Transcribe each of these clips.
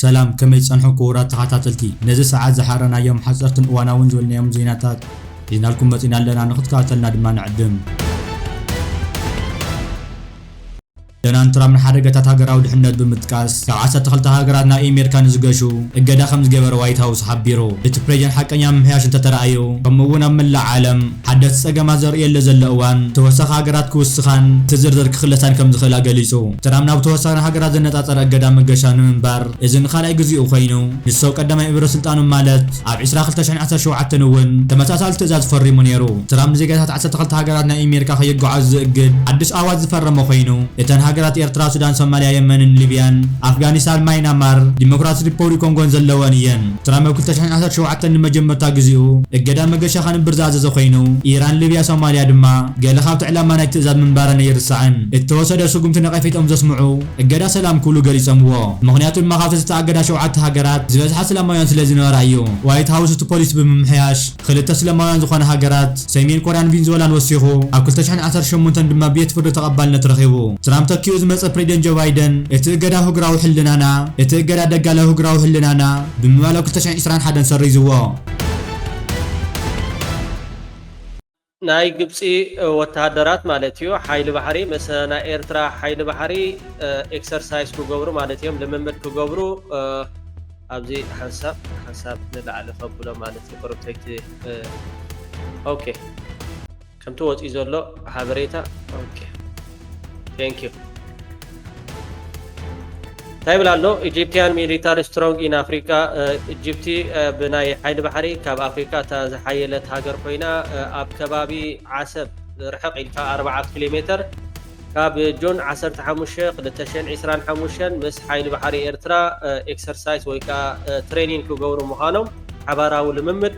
ሰላም፣ ከመይ ጸንሑ ክቡራት ተኸታተልቲ? ነዚ ሰዓት ዝሓረናዮም ሓጸርትን እዋናውን ዝበልናዮም ዜናታት ሒዝናልኩም መጺና ኣለና፣ ንኽትከታተልና ድማ ንዕድም። ዶናልድ ትራምፕ ንሓደጋታት ሃገራዊ ድሕነት ብምጥቃስ፣ ካብ ዓሰርተ ክልተ ሃገራት ናብ ኣሜሪካ ንዝገሹ እገዳ ከም ዝገበረ ዋይት ሃውስ ሓቢሩ። እቲ ፕሬዚደንት ሓቀኛ ምምሕያሽ እንተተራእዩ፣ ከምኡ እውን ኣብ መላእ ዓለም ሓደስቲ ጸገማት ዘርእየሉ ዘሎ እዋን፣ ተወሳኺ ሃገራት ክውስኻን እቲ ዝርዝር ክኽለሳን ከም ዝኽእላ ገሊጹ። ትራምፕ ናብ ተወሳኺ ሃገራት ዘነጻጸረ እገዳ መገሻ ንምንባር፣ እዚ ንኻልኣይ ግዜኡ ኮይኑ፣ ንሱ ኣብ ቀዳማይ እብረ ስልጣኑ ማለት ኣብ ዕስራ ክልተ ሽሕን ዓሰርተ ሸውዓተን እውን ተመሳሳሊ ትእዛዝ ፈሪሙ ነይሩ። ትራምፕ ንዜጋታት ዓሰርተ ክልተ ሃገራት ናይ ኣሜሪካ ከይጓዓዙ ዝእግድ ሓድሽ ኣዋጅ ዝፈረመ ኮይኑ፣ እተን ሃገራት ኤርትራ፣ ሱዳን፣ ሶማልያ፣ የመንን ሊብያን፣ ኣፍጋኒስታን፣ ማይናማር፣ ዲሞክራቲክ ሪፐብሊክ ኮንጎን ዘለወን እየን። ትራምፕ ኣብ ክልተ ሽሕን ዓሰርተ ሸውዓተን ንመጀመርታ ግዜኡ እገዳ መገሻ ከንብር ዝኣዘዘ ኮይኑ፣ ኢራን፣ ሊብያ፣ ሶማልያ ድማ ገለ ካብቲ ዕላማ ናይ ትእዛዝ ምንባረን ኣይርሳዕን። እተወሰደ ስጉምቲ ነቐፌትኦም ዘስምዑ እገዳ ሰላም ክብሉ ገሊጾምዎ። ምኽንያቱ ድማ ካብቲ ዝተኣገዳ ሸውዓተ ሃገራት ዝበዝሓ እስላማውያን ስለ ዝነበራ እዩ። ዋይት ሃውስ እቲ ፖሊሲ ብምምሕያሽ፣ ክልተ እስላማውያን ዝኾና ሃገራት ሰሜን ኮርያን ቪንዙዌላን ወሲኹ፣ ኣብ ክልተ ሽሕን ዓሰርተ ሸሞንተን ድማ ቤት ፍርዲ ተቐባልነት ረኺቡ። ትራምፕ ተኪኡ ዝመጸ ፕሬዚደንት ጆ ባይደን፣ እቲ እገዳ ህጉራዊ ሕልናና፣ እቲ እገዳ ደጋለ ህጉራዊ ሕልናና ብምባል ኣብ ክልተ ሽሕን ዕስራን ሓደን ሰሪዝዎ። ናይ ግብፂ ወተሃደራት ማለት እዩ፣ ሓይሊ ባሕሪ ምስ ናይ ኤርትራ ሓይሊ ባሕሪ ኤክሰርሳይዝ ክገብሩ ማለት እዮም፣ ልምምድ ክገብሩ ኣብዚ ሓንሳብ ሓንሳብ ንላዕሊ ከብሎ ማለት እዩ። ፕሮቴክት ኦኬ፣ ከምቲ ወፂኡ ዘሎ ሓበሬታ። ኦኬ፣ ቴንክ ዩ። እንታይ ይብል ኣሎ? Egyptian military strong in Africa። እጅብቲ ብናይ ሓይሊ ባሕሪ ካብ ኣፍሪካ እታ ዝሓየለት ሃገር ኮይና፣ ኣብ ከባቢ ዓሰብ ርሕቕ ኢልካ ኣርባዓ ኪሎ ሜተር ካብ ጁን ዓሰርተ ሓሙሽተ ክልተ ሽሕን ዕስራን ሓሙሽተን ምስ ሓይሊ ባሕሪ ኤርትራ ኤክሰርሳይዝ ወይ ከዓ ትሬኒንግ ክገብሩ ምዃኖም ሓባራዊ ልምምድ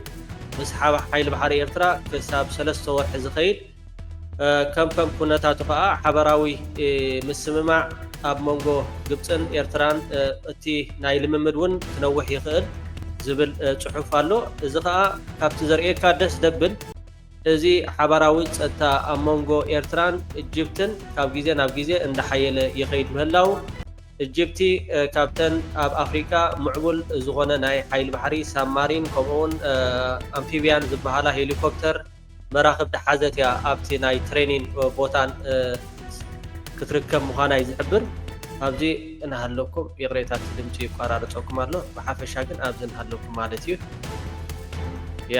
ምስ ሓባ-፣ ሓይሊ ባሕሪ ኤርትራ ክሳብ ሰለስተ ወርሒ ዝኸይድ፣ ከም ከም ኩነታቱ ከዓ ሓባራዊ ምስምማዕ ኣብ መንጎ ግብፅን ኤርትራን እቲ ናይ ልምምድ እውን ክነውሕ ይኽእል ዝብል ፅሑፍ ኣሎ። እዚ ከዓ ካብቲ ዘርእየካ ደስ ደብል እዚ ሓባራዊ ጸጥታ ኣብ መንጎ ኤርትራን እጅብትን ካብ ግዜ ናብ ግዜ እንዳሓየለ ይኸይድ ምህላው፣ እጅብቲ፣ እ፣ ካብተን ኣብ ኣፍሪቃ ምዕቡል ዝኾነ ናይ ሓይሊ ባሕሪ፣ ሳብማሪን፣ ከምኡውን፣ እ፣ ኣምፊብያን ዝበሃላ ሄሊኮፕተር መራኽብ ዝሓዘት እያ ኣብቲ ናይ ትሬኒን፣ እ፣ ቦታን፣ እ፣ ክትርከብ ምዃና እዩ ዝሕብር። ኣብዚ እናሃለኩም፣ ይቕሬታ፣ እቲ ድምፂ ይቋራርፀኩም ኣሎ። ብሓፈሻ ግን ኣብዚ እናሃለኩም ማለት እዩ። ያ።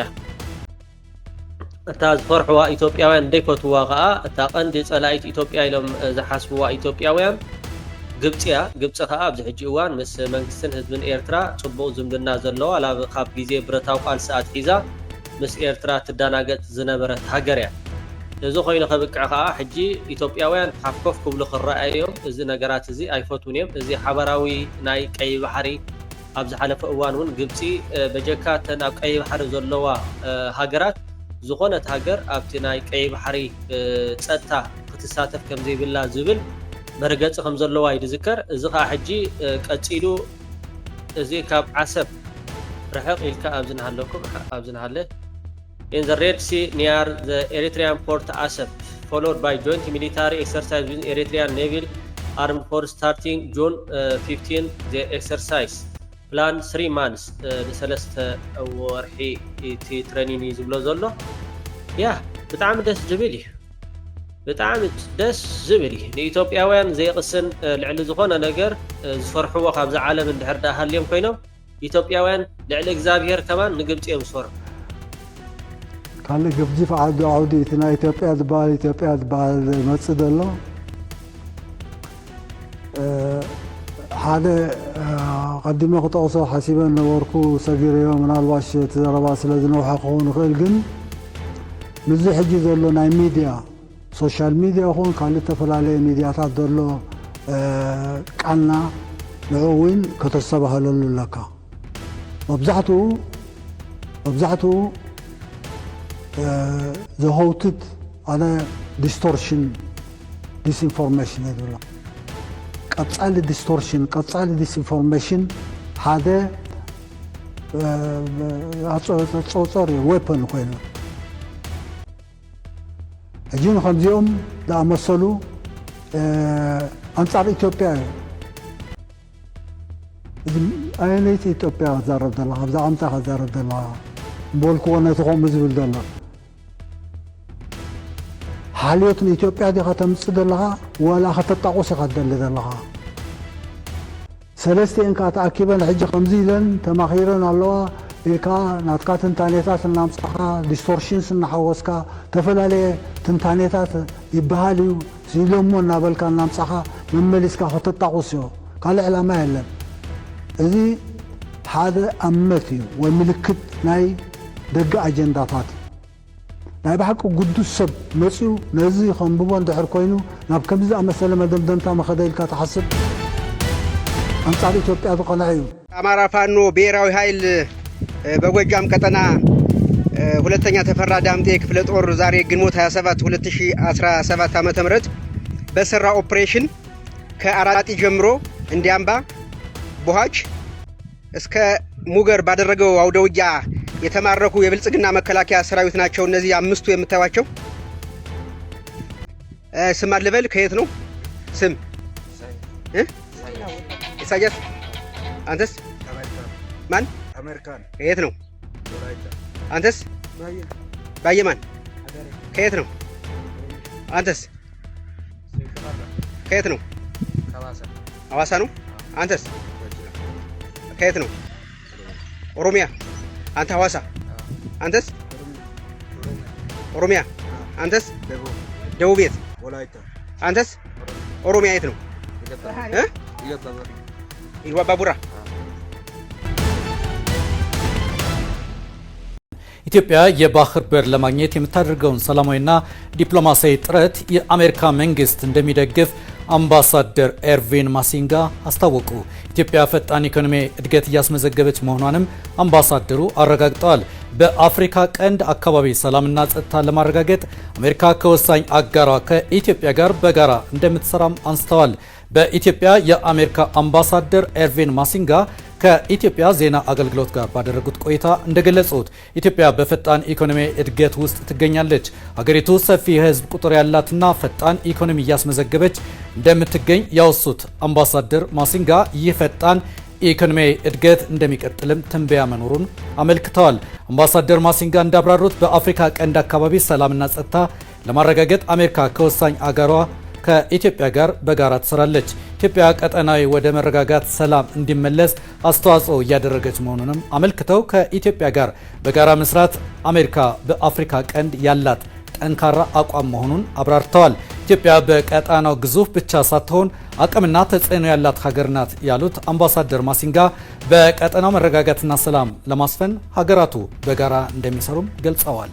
እታ ዝፈርሕዋ ኢትዮጵያውያን ዘይፈትውዋ ከኣ፣ እታ ቀንዲ ጸላኢት ኢትዮጵያ ኢሎም፣ እ፣ ዝሓስብዋ ኢትዮጵያውያን ግብጺ እያ። ግብጺ ከኣ ኣብዚ ሕጂ እዋን ምስ መንግስትን ህዝብን ኤርትራ ጽቡቕ ዝምድና ዘለዋ፣ ዋላ ካብ ግዜ ብረታዊ ቃልሲ ኣትሒዛ ምስ ኤርትራ ትደናገጽ ዝነበረት ሃገር እያ። እዚ ኮይኑ ከብቅዕ ከኣ፣ ሕጂ ኢትዮጵያውያን ሓፍ ኮፍ ክብሉ ክረኣዩ እዮም። እዚ ነገራት እዚ ኣይፈትዉን እዮም። እዚ ሓባራዊ ናይ ቀይ ባሕሪ ኣብ ዝሓለፈ እዋን እውን ግብጺ፣ እ፣ በጀካ እተን ኣብ ቀይ ባሕሪ ዘለዋ፣ እ፣ ሃገራት፣ ዝኾነት ሃገር ኣብቲ ናይ ቀይ ባሕሪ፣ እ፣ ጸጥታ ክትሳተፍ ከም ዘይብላ ዝብል መርገጺ ከም ዘለዋ እዩ ዝዝከር። እዚ ኸኣ ሕጂ፣ እ፣ ቀጺሉ እዚ ካብ ዓሰብ ርሕቕ ኢልካ ኣብዚ እናሃለኩም፣ ኣብዚ እናሃለ፣ in the Red Sea near the Eritrean port Asab, followed by joint military exercise with Eritrean naval armed force starting June, uh, fifteen. The exercise plan three months, uh, ንሰለስተ ወርሒ እቲ ትሬኒን እዩ ዝብሎ ዘሎ። ያ፣ ብጣዕሚ ደስ ዝብል እዩ። ብጣዕሚ ደስ ዝብል እዩ። ንኢትዮጵያውያን ዘይቕስን፣ እ፣ ልዕሊ ዝኾነ ነገር፣ እ፣ ዝፈርሕዎ ካብዛ ዓለም እንድሕር ደኣ ሃልዮም ኮይኖም፣ ኢትዮጵያውያን ልዕሊ እግዚኣብሄር ከማን ንግብጺ እዮም ዝፈርሑ። ካልእ ገዚፍ ዓዲ ዓውዲ እቲ ናይ ኢትዮጵያ ዝበሃል፣ ኢትዮጵያ ዝበሃል መጽእ ዘሎ፣ እ፣ ሓደ፣ እ፣ ቀዲመ ክጠቕሶ ሓሲበ ነበርኩ፣ ሰጊረዮ፣ ምናልባሽ እቲ ዘረባ ስለ ዝነውሐ ክኸውን ይኽእል፣ ግን ምስዚ ሕጂ ዘሎ ናይ ሚድያ፣ ሶሻል ሚድያ ይኹን ካልእ ዝተፈላለየ ሚድያታት ዘሎ፣ እ፣ ቃልና ንዕኡ እውን ከተስተባህለሉ ኣለካ። መብዛሕትኡ፣ መብዛሕትኡ፣ እ፣ ዘኸውትት ኣነ ዲስቶርሽን፣ ዲስኢንፎርሜሽን እየ ዝብሎ። ቀጻሊ ዲስቶርሽን፣ ቀጻሊ ዲስኢንፎርሜሽን ሓደ፣ እ፣ ኣጾ-፣ ጾጸር እዩ፣ ዌፐን ኮይኑ። ሕጂ ንከምዚኦም ዝኣመሰሉ፣ እ፣ ኣንጻር ኢትዮጵያ እዩ። እዚ ኣየነይቲ ኢትዮጵያ ክትዛረብ ዘለኻ? ብዛዕባ ምንታይ ክትዛረብ ዘለኻ? በልክዎ ነቲ ከምኡ ዝብል ዘሎ። ሓልዮት ንኢትዮጵያ ዲኻ ተምጽእ ዘለኻ? ዋላ ከተጣቑስ ኢኻ ትደሊ ዘለኻ? ሰለስቲኤን ከኣ ተኣኪበን ሕጂ ከምዚ ኢለን ተማኺረን ኣለዋ ኢልካ ናትካ ትንታኔታት እናምጻኻ፣ ዲስቶርሽንስ እናሓወስካ፣ ዝተፈላለየ ትንታኔታት ይበሃል እዩ ኢሎሞ እናበልካ እናምጻኻ መመሊስካ ከተጣቑስ እዮ። ካልእ ዕላማ የለን። እዚ ሓደ ኣመት እዩ ወይ ምልክት ናይ ደገ ኣጀንዳታት እዩ። ናይ ብሓቂ ግዱስ ሰብ መጺኡ ነዚ ከንብቦ እንድሕር ኮይኑ ናብ ከምዚ ዝኣመሰለ መደምደምታ መኸደ ኢልካ ትሓስብ ኣንጻር ኢትዮጵያ ዝቐንዐ እዩ። አማራ ፋኖ ብሔራዊ ኃይል በጎጃም ቀጠና ሁለተኛ ተፈራ ዳምጤ ክፍለ ጦር ዛሬ ግንቦት ሃያ ሰባት ሁለት ሺህ አስራ ሰባት ዓመተ ምህረት በሰራ ኦፕሬሽን ከአራጢ ጀምሮ እንዲያምባ፣ ቦሃች እስከ ሙገር ባደረገው አውደ ውጊያ የተማረኩ የብልጽግና መከላከያ ሰራዊት ናቸው። እነዚህ አምስቱ የምታዩዋቸው። እ፣ ስም አለበል ከየት ነው? ስም እ? ኢሳያስ። አንተስ? ማን? አሜሪካን። ከየት ነው? ወላይታ። አንተስ? ባየ። ባየ ማን? ከየት ነው? አንተስ? ከየት ነው? ሐዋሳ። ሐዋሳ ነው። አንተስ? ከየት ነው? ኦሮሚያ። አንተ ሐዋሳ። አንተስ? ኦሮሚያ። አንተስ? ደቡብ። ደቡብ የት? ወላይታ። አንተስ? ኦሮሚያ የት ነው? ኢሉባቡር። እ? ኢሉባቡር። ኢሉባቡራ። ኢትዮጵያ የባህር በር ለማግኘት የምታደርገውን ሰላማዊና ዲፕሎማሲያዊ ጥረት የአሜሪካ መንግስት እንደሚደግፍ አምባሳደር ኤርቪን ማሲንጋ አስታወቁ። ኢትዮጵያ ፈጣን ኢኮኖሚያዊ እድገት እያስመዘገበች መሆኗንም አምባሳደሩ አረጋግጠዋል። በአፍሪካ ቀንድ አካባቢ ሰላምና ጸጥታ ለማረጋገጥ አሜሪካ ከወሳኝ አጋሯ ከኢትዮጵያ ጋር በጋራ እንደምትሰራም አንስተዋል። በኢትዮጵያ የአሜሪካ አምባሳደር ኤርቪን ማሲንጋ ከኢትዮጵያ ዜና አገልግሎት ጋር ባደረጉት ቆይታ እንደገለጹት፣ ኢትዮጵያ በፈጣን ኢኮኖሚያዊ እድገት ውስጥ ትገኛለች። ሀገሪቱ ሰፊ የህዝብ ቁጥር ያላትና ፈጣን ኢኮኖሚ እያስመዘገበች እንደምትገኝ ያወሱት አምባሳደር ማሲንጋ፣ ይህ ፈጣን ኢኮኖሚያዊ እድገት እንደሚቀጥልም ትንበያ መኖሩን አመልክተዋል። አምባሳደር ማሲንጋ እንዳብራሩት፣ በአፍሪካ ቀንድ አካባቢ ሰላምና ጸጥታ ለማረጋገጥ አሜሪካ ከወሳኝ አጋሯ ከኢትዮጵያ ጋር በጋራ ትሰራለች። ኢትዮጵያ ቀጠናዊ ወደ መረጋጋት፣ ሰላም እንዲመለስ አስተዋጽኦ እያደረገች መሆኑንም አመልክተው፣ ከኢትዮጵያ ጋር በጋራ መስራት አሜሪካ በአፍሪካ ቀንድ ያላት ጠንካራ አቋም መሆኑን አብራርተዋል። ኢትዮጵያ በቀጣናው ግዙፍ ብቻ ሳትሆን አቅምና ተጽዕኖ ያላት ሀገር ናት ያሉት አምባሳደር ማሲንጋ፣ በቀጠናው መረጋጋትና ሰላም ለማስፈን ሀገራቱ በጋራ እንደሚሰሩም ገልጸዋል።